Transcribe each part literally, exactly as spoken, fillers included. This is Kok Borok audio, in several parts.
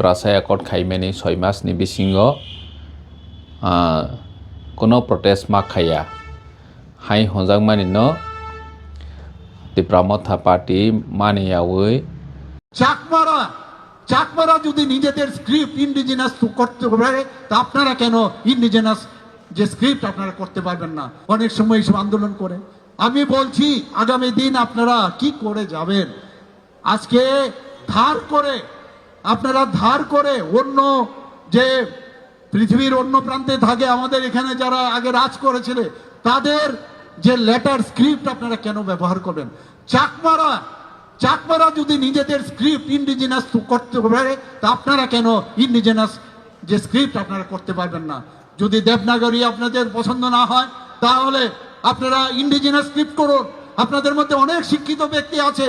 Tiprasa Accord khaimani soi mas ni bisingo, ah, kuno protest ma khaiya hai hwnjakmani no Tipra Motha Party mani yaui. চাকমারা, চাকমারা যদি নিজেদের script indigenous করতে পারে, তা আপনারা কেন ইন্ডিজিনাস যে স্ক্রিপ্ট আপনারা করতে পারবেন না? অনেক সময় এইসব আন্দোলন করে। আমি বলছি, আগামী দিন আপনারা কি করে যাবেন? আজকে ধার করে, আপনারা ধার করে অন্য যে পৃথিবীর অন্য প্রান্তে থাকে, আমাদের এখানে যারা আগে রাজ করেছিল, তাদের যে লেটার স্ক্রিপ্ট আপনারা কেন ব্যবহার করবেন? চাকমারা, চাকমারা যদি নিজেদের স্ক্রিপ্ট ইন্ডিজিনাস করতে পারে, তা আপনারা কেন ইন্ডিজিনাস যে স্ক্রিপ্ট আপনারা করতে পারবেন না? যদি দেবনাগরী আপনাদের পছন্দ না হয়, তাহলে আপনারা ইন্ডিজিনাস স্ক্রিপ্ট করুন। আপনাদের মধ্যে অনেক শিক্ষিত ব্যক্তি আছে,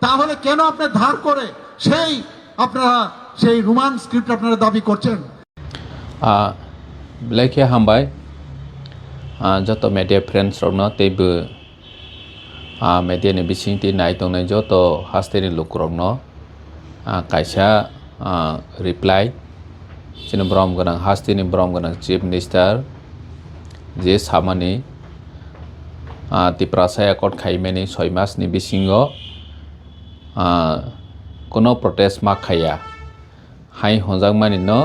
তাহলে কেন আপনি ধার করে সেই, আপনারা সেই রোমান স্ক্রিপ্ট আপনারা দাবি করছেন? Ah, belai khe hambai, ah, joto media friends rokno teibo, ah, media ni bisingtwi nai tongnai joto hasteni lukurokno, ah, kaisa, ah, reply chini borom gwnang, hasteni borom gwnang Chief Minister je samani, ah, Tiprasa Accord khaimani soi mas ni bisingo, ah, kuno protest ma khaiya. Hai hwnjakmani no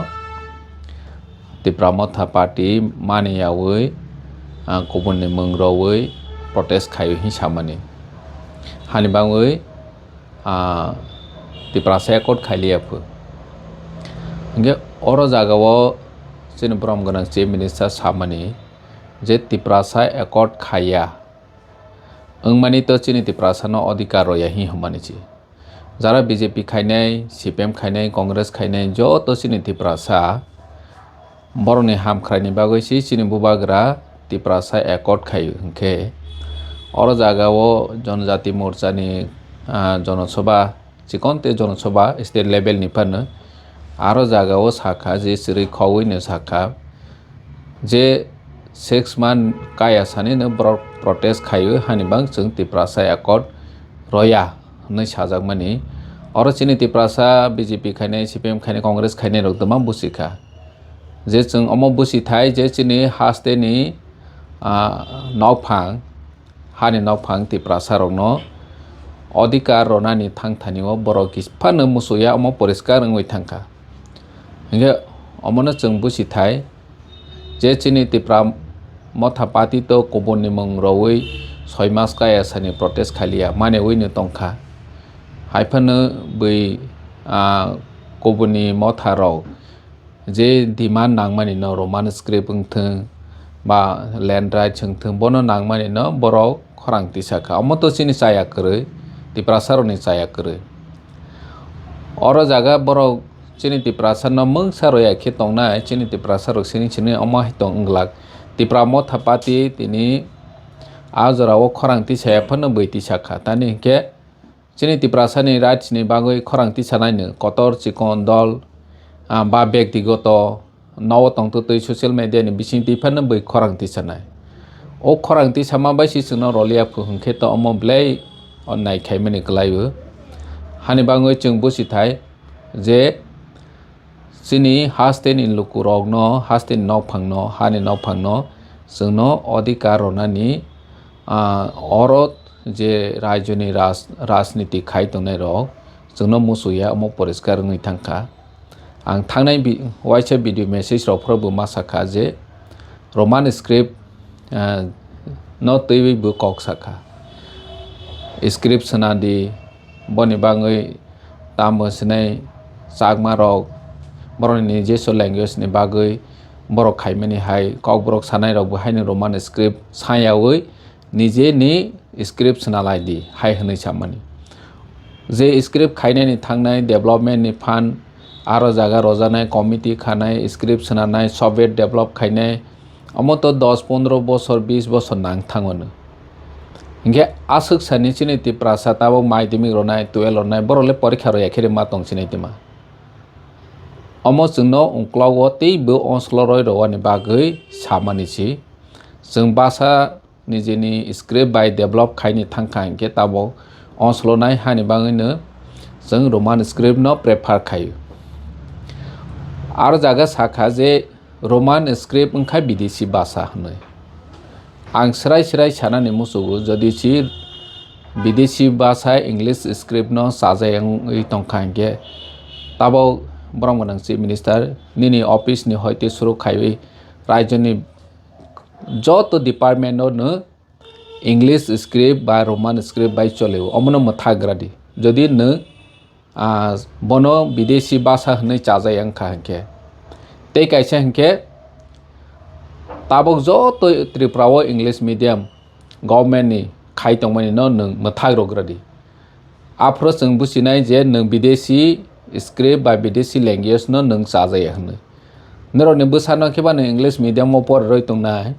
Tipra Motha Party mani yaui, ah, kubunni mwng roui protest khai hwnwi samani. Hani bangwi, ah, Tiprasa Accord khailiya phu. Hwnkhe oro jagao chini borom gwnang Chief Minister samani je Tiprasa Accord khaiya wngmani to chini Tiprasano odhikar roya hi hwnmani chi. Jara B J P khainai, C P M khainai, Congress khainai, joto chini Tiprasa borokni hamkhraini bagwi si chini bubagra Tiprasa Accord khai hwnkhe oro jagao Jonojati Morchani, ah, Jonosobha, chikon tei Jonosobha state level ni phano aro jagao sakha je chwrwi khogwino sakha je six month kaya sanino borok protest khaio, hani bang chwng Tiprasa Accord roya hwnwi sajakmani. Oro chini Tiprasa B J P khainai, C P M khainai, Congress khainai rok dwma busikha je chwng omo busithai je chini hasteni, ah, nokphang, hani nokphang Tiprasa rokno odhikar ronani thangthani o borok phano musuya omo poriskar wngwi thangkha. Hwnkhe omono chwng busithai je chini Tipra Motha Party to kubunni mwng roui soi mas kaya sani protest khaliya manewino tongkha. Haiphano bui, ah, kubunni motha rok je demand nangmani no Roman script wngthwng ba land rights wngthwng, bono nangmani no borok khorang tisa kha. Omo to chini chaya kwrwi, Tiprasa rokni chaya kwrwi. Oro jaga borok chini Tiprasa no mungsa roya khe tongnai, chini Tiprasa rok sini sini omo hai tong wng glak. Tipra Motha Party tini a jora o khorang tisa ya phano bui tisa kha. Tani hinkhe chini Tiprasa ni rights ni bagwi khorang tisa naino kotor chikon dol, ah, ba bektigoto nogo tongtwtwi social media ni bisingtwi phano bui khorang tisanai. O khorang tisama bai si chwngno roliya phu hwnkhe to omo belai onnai khaimani kwlaio. Hani bangwi chwng busithai je chini hasteni lukurokno, hasteni nokphangno, hani nokphangno chwngno odhikar ronani, ah, oro je rajyoni raj-, rajniti khai tongnairok chwngno musuya omo poriskar wngwi thangkha. Ang thangnai bi-, waisa video message rok phoro bo ma sakha je Roman script, ah, no twiwi bo kok sakha. Script swnadi, boni bagwi tamo sinai Chakma rok borokni Nijeswa language ni bagwi borok khaimani hai Kokborok sanai rok bo haino Roman script sayawi nijeni script swnalai di hai hwnwi samani. Je script khainani thangnai development ni fund aro jaga rojanai committee khanai script swnanai software develop khainai omo to dos pondro bosor bis bosor nang thango no. Hinkhe aswk sani chini Tiprasa tabuk madhyamik ronai twelve ronai borok le porikha roya khe ma tong sinai tima. Omo chwngno ungklogo teibo onslo roi rowani bagwi samani si. Chwng basa nijeni script bai develop khaini thangkha hinkhe tabuk onslonai hani bagwino chwng Roman script no prefer khaio. Aro jaga sakha je Roman script wngkha bidesi basa hwnwi. Ang srai srai sanani muchugo, jodi si bidesi basa English script no chajai wngwi tongkha hinkhe, tabok borom gwnang chief minister nini office ni hoite suru khaiwi raijoni joto department no nw English script ba Roman script bai cholio, omono mwthak gra di. Jodi nw, ah, bono bidesi basa hwnwi chajai wngkha hinkhe. Tei kaisa hinkhe tabok joto Tripura o English medium government ni khai tongmani no nwng mwthak rok gra di. Aphuru chwng buchinai je nwng bidesi script ba bidesi language no nwng chajaya hwnwi. Norokni bwsano khe ba nwng English medium o porirwi tongnai.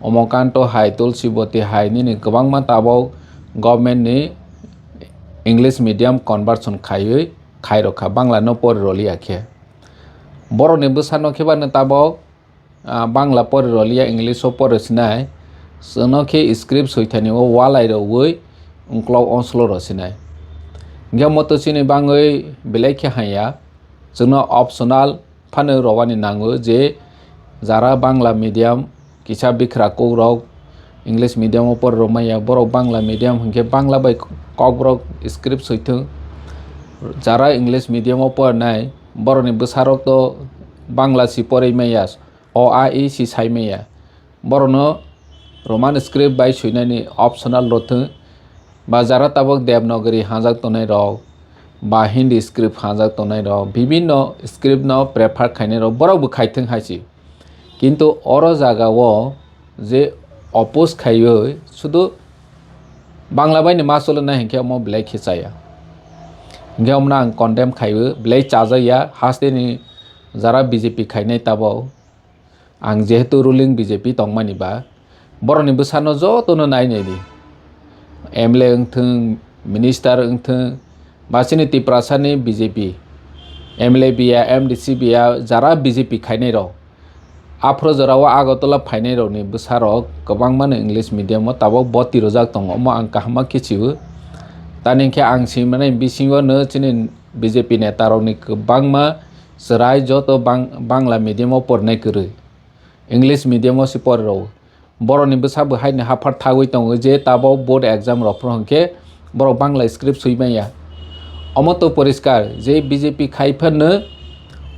Omokanto hai, Tulsiboti hai nini kwbangma tabok government ni English medium conversion khaiwi khairokha, Bangla no poriroliya khe. Borokni bwsano khe ba nwng tabok ah, Bangla pori roliya, English o pori sinai. Chwngno khe script soithani o walai rogwi uklok onslo ro sinai. Hinkhe omo to chini bangwi belai khe hanya. Chwngno optional phano rwani nango je jara Bangla medium kisa bikra kok rok English medium o pori rwmaya, borok Bangla medium hinkhe Bangla bai kok rok script soithwng. Jara English medium o porinai borokni bwsarok to Bangla si pori maya. O A E si sai maya. Borokno Roman script bai swinani optional rwthwng. Ba jara tabok Devanagari hanjak tongnai rok, ba Hindi script hanjak tongnai rok, bibinno script no prefer khainai rok, borok bo khaithwng hai si. Kintu oro jaga o je oppose khaiwi sudu Bangla bai ni ma cholo nai hinkhe omo belai khe chaya. Hinkhe omono ang condemn khaiwi belai chajakya, haste ni jara B J P khainai tabok. Ang jehetu ruling B J P tongmani ba, borokni bwsano jotono nai nai di. M L A wngthwng, minister wngthwng, ba chini Tiprasani B J P, M L A biya, M D C biya, jara B J P khainai rok. Aphuru jorao Agartala phainai rokni bwsarok kwbangmano English medium o tabok boti rwjak tongo, omo ang kaham ma kichio. Tani khe ang swimani bisingo no chini B J P neta rokni kwbangma chwrai joto bang-, Bangla medium o porinai kwrwi. English medium o se pori rwo. Borokni bwsa bo haino haphar thagwi tongo je tabok board exam rok phuru hwnkhe borok Bangla script swi manya. Omo to poriskar je B J P khai phano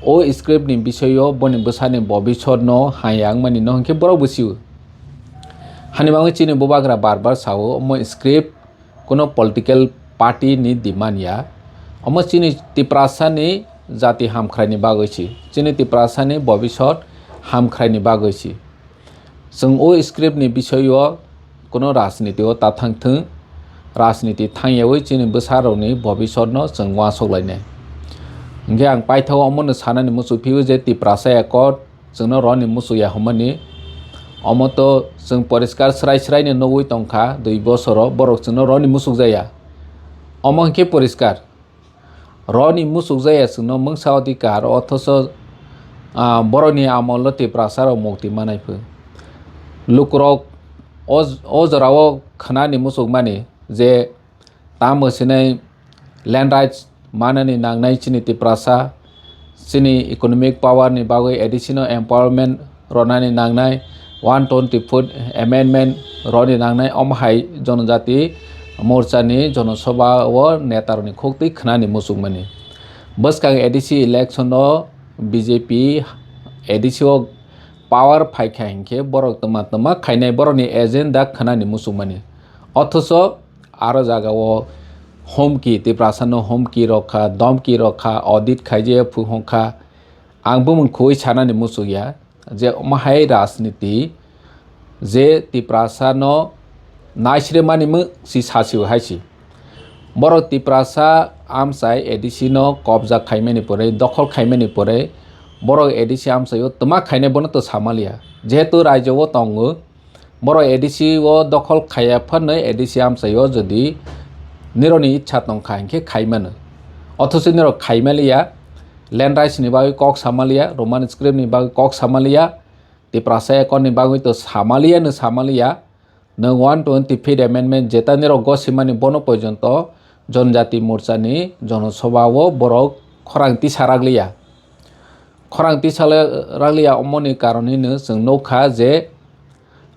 o script ni bisoyo boni bwsani bobisot no haya wngmani no hwnkhe borok bo sio. Hani bagwi chini bubagra bar bar sao omo script kuno political party ni demand ya. Omo chini Tiprasa ni jati hamkhrai ni bagwi si, chini Tiprasa ni bobisot hamkhrai ni bagwi si. Chwng o script ni bisoi o kuno rajniti o ta thang thung, rajniti thang yawi chini bwsa rok ni bobisot no chwng uansuk lai nai. Hwnkhe ang paithago omo no sanani muchung phio je Tiprasa Accord chwngno roni muchung ya hwnmani. Omo to chwng poriskar srai srai no nugwi tongkha, dui bosoro borok chwngno roni muchung jaya. Omo hwnkhe poriskar, roni muchung jaya chwngno mungsa odhikar, othocho, ah, borokni amolo Tiprasa rok mukti manai phu. Lukurok o, o jorao khwnani muchung mani je tamo sinai land rights manani nangnai chini Tiprasa, chini economic power ni bagwi A D C no empowerment ronani nangnai, one twenty foot amendment roni nangnai, omo hai Jonojati Morcha ni Jonosabha o neta rokni khuktwi khwnani muchungmani. Bwskang A D C election o B J P A D C o power phaikha hinkhe borok twma twma khainai borokni agenda khwnani muchungmani. Othocho aro jaga o humki, Tiprasa no humki rokha, domki rokha, audit khaijaya phu hongkha. Ang bumung khugwi sanani muchungya je omo hai rajniti je Tiprasa no naisre mani mung si sasio hai si. Borok Tiprasa amchai A D C no kobja khaimani pore, dokhol khaimani pore, borok A D C amchai o twma khainai bono to samaliya. Jehetu raijo o tongo, borok A D C o dokhol khaiya phano A D C amchai o jodi nirokni ichha tongkha hinkhe khaimano. Othocho nirok khaimaliya, land rights ni bagwi kok samaliya, Roman script ni bagwi kok samaliya, Tiprasa Accord ni bagwi to samaliya no samaliya, nwng one twenty fifth amendment jeta nirok gosimani bono porjonto Jonojati Morcha ni Jonosabha o borok khorang tisa ragliya. khorang tisale rakliya, omoni karonino chwng nukha je,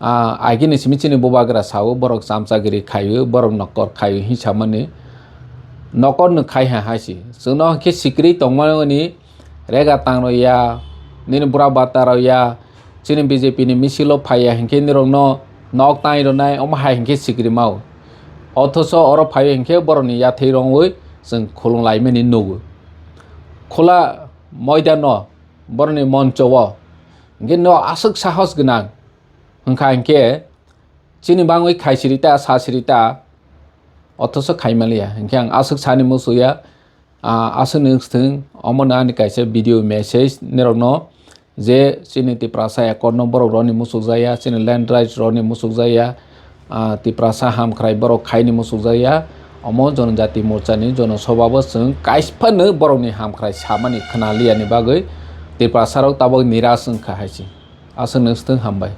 ah, agini simi chini bubagra sao, borok chamchagiri khaio, borok nokor khaio hinsamani, nokorno khai ha haisi. Chwngno hinkhe sikri tongmani rega tangrok ya, nini bura bata rok ya, chini B J P ni misilo phaiya hinkhe nirokno nok tang rwnai, omo hai hinkhe sikri mao. Othoso oro phaio hinkhe borokni yathai rongwi chwng khulung laimani nugo. Khula moidano, borokni moncho o hinkhe no aswk sahos gwnang wngkha hinkhe chini bangwi khai siri ta, sa siri ta, othoso khai manliya. Hinkhe ang aswk sani musuya, ah, aswk ni wngthwng, omo no ani kaisa video message nirokno, je chini Tiprasa accord no borok roni musukjaya, chini land rights roni musukjaya, ah, Tiprasa hamkrai borok khaini musukjaya, omo Jonojati Morcha ni Jonosobha bo chwng kaisa phano borokni hamkrai samani khwnaliya ni bagwi Tiprasa rok tabok niras wngkha hai se. Aswk no wngthwng, hambai.